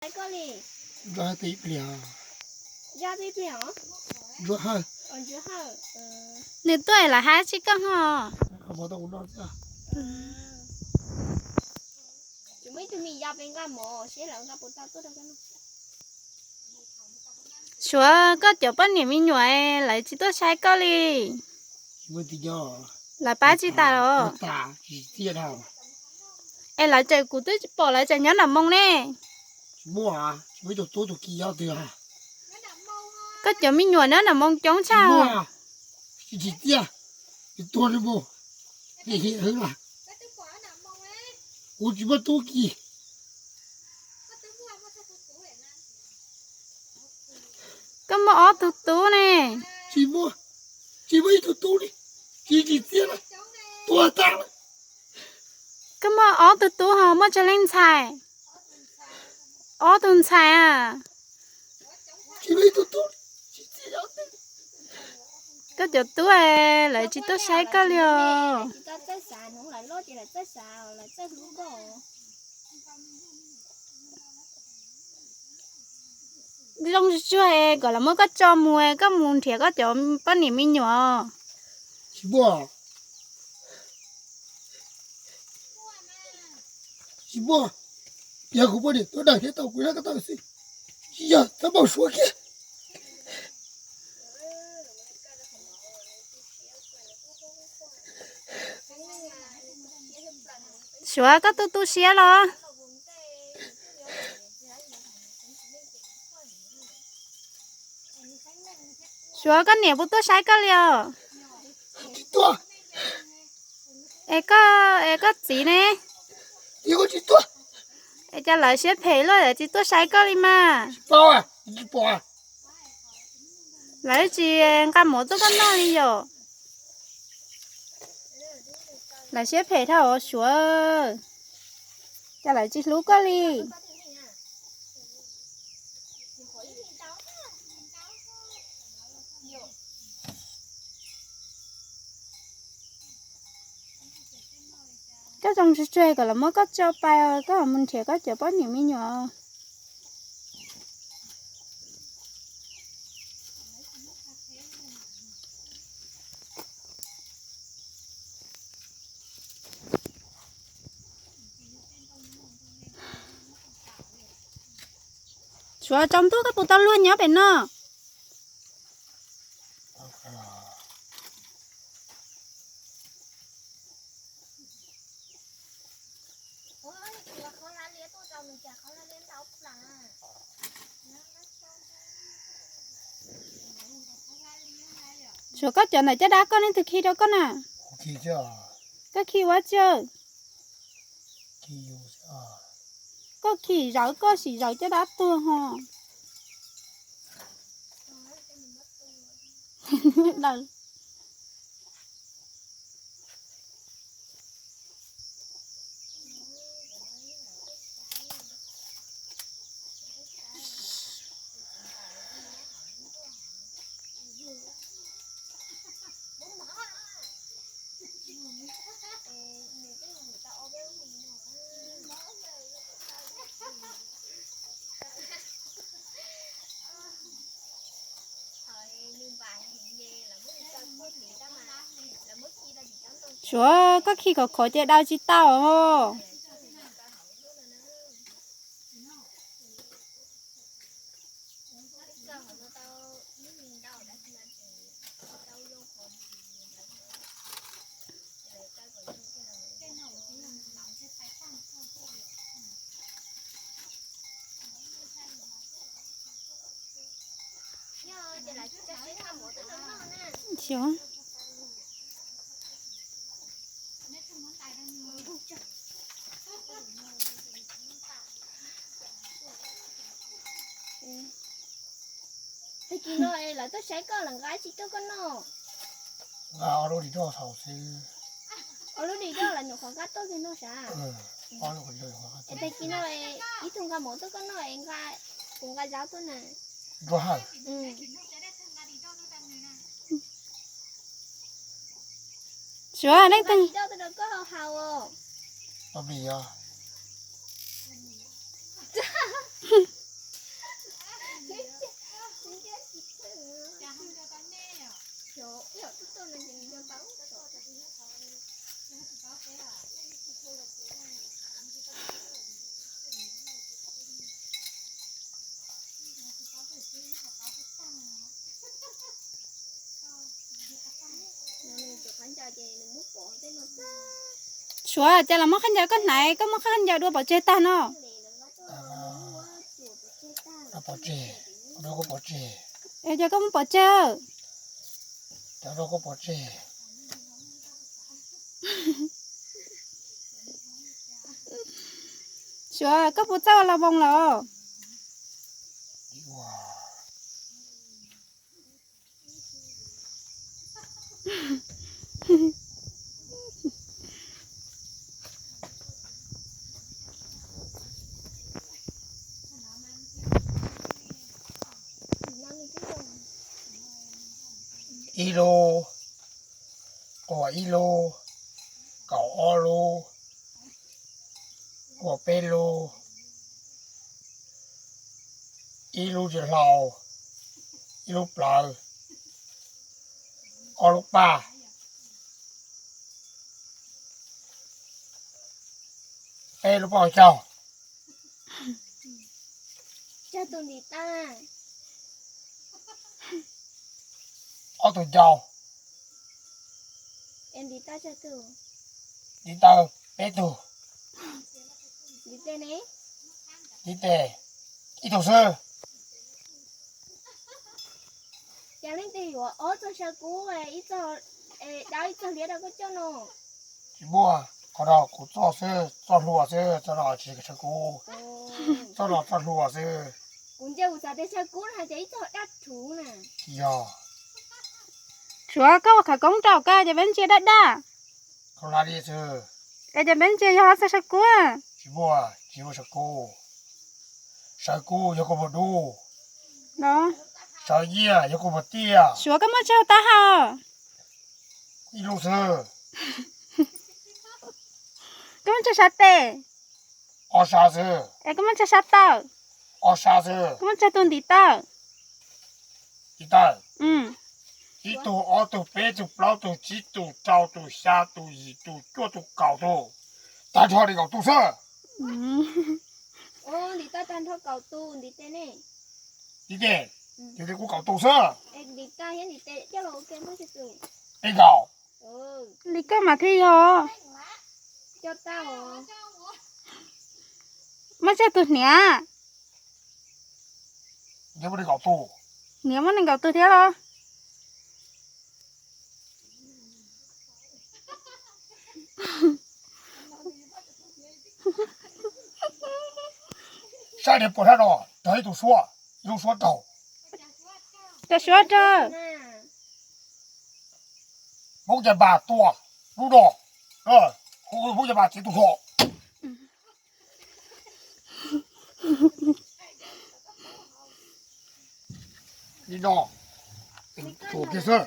Nws tuaj es lawv hais tsis koj ho. Suav, koj cov poj niam me nyuam lawv tsis tuaj saib koj li. Lawv pab tsis tas los? Es lawv tseem, kuv twb pom lawv tseem nyob nram moo ne. Koj cov me nyuam nyob nram moo coob tshaj. Koj muaj ob tug tub ne. Koj muaj ob tug tub ho muaj tsawg leej ntxhais? Ob tug ntxhais a. Koj cov tub lawv tsis tuaj saib koj li os. Zoo tsuag tsuag kom lawv muab koj tso mus, koj mus nrhiav koj cov poj niam me nyuam. Tsis muaj, tsis muaj. Piav kuv poj niam tuaj dag thiab tau kuv lab koj tau xwb. Tsis yog, txhob npau suav kiag. Suav, koj tu tu siab los? Suav, koj niam puas tuaj saib koj li os? Es koj, es koj txiv ne? Es cas lawv siab phem luaj, lawv tsis tuaj saib koj li mas? Lawv tsis nqa mov tuaj koj noj li yom? Lawv siab phem dhau os Suav, cas lawv tsis hlub koj li? Koj zoo tsuag tsuag kom lawv muab koj tso pais, koj mus nrhiav koj cov poj niam me nyuam. Suav, tsaus ntuj koj puas tau luag nyob pem no? Suav, koj cov ntawm caj dab koj leej twg khi rau koj na? Koj khi ua tsi? Koj khi zawv, koj sim zawv caj dab tuag ho. Suav, koj khi khov khov ces daws tsis tau. Tag kis no lawv tuaj saib koj, lawv nqa tsi tuaj koj noj? Nqa ob lub dim roj thaum xwb. Ob lub dim roj los nyuam qhuav nqa tuaj kiag no sav? Tag kis no ib tug nqa mov tuaj koj noj, kuv nqa zaub tuaj na. Suav, leej twg? Koj haus haus os. Suav, cas los muab khaub ncaws koj hnaiv, koj muab khaub ncaws dua pov tseg tag no? Pov tseg, dua kuv pov tseg. Es cas koj muab pov tseg? Cas dua kuv pov tseg. Suav, koj puas txawj ua las voos lawm? Ib lub, quas ib lub, kaum ob lub, quas peb lub, ib lub tsis hlau, ib lub plawv, ob lub paj, peb lub pob caug. Tsawg tus ntiv taw? Ob tug ncau. Es ntiv taw tsawg tus? Ntiv taw peb tug. Ntiv tes ne? Ntiv tes ib tug xwb. Cas leej twg yuav ob txoj saw kub, ib txoj dawb ib txoj liab rau koj coj no? Tsis muaj, qhov no kuv txoj xwb, txoj hlua xwb, txoj no tsis saw kub. Txoj no txoj hlua xwb. Kuv ntsia kuv xav tias saw kub no hais tias ib txoj daj rhuv na. Tsis yog. Suav, koj ua khawv koob rau koj ces peb ntsia daj daj. Khaub hlab li xwb. Es ces peb ntsia yog txoj saw kub. Tsis muaj, tsis muaj saw kub. Saw kub yog koj muag dub. Saw nyiaj yog koj muag tiaj. Suav, koj muaj tsawg taub hau? Ib lub xwb. Koj muaj tsawg sab tes? Ob sab xwb. Es koj muaj tsawg sab taw? Ob sab xwb. Koj muaj tsawg tus ntiv taw? Ntiv taw. Ib tug, ob tug, peb tug, plaub tug, tsib tug, rau tug, xya tug, yim tug, cuaj tug, kaum tug. Tag nrho li kaum tug xwb. Ntiv taw tag nrho kaum tus, ntiv tes ne? Ntiv tes, ntiv tes kuv kaum tus xwb. Ntiv taw thiab ntiv tes coj los ua ke muaj tsawg tus? Peb kaum. Li koj mas thiaj yog. Muaj tsawg tus hniav? Hniav muaj nees nkaum tus thiab los? Saib niag puas sab no, raug ib tug suab, ib lub suab raug. Cov suab raug. Hmoob Caj Npas tua lub no, Hmoob Caj Npas txiav tus hlo. Li no, tua kiag xwb.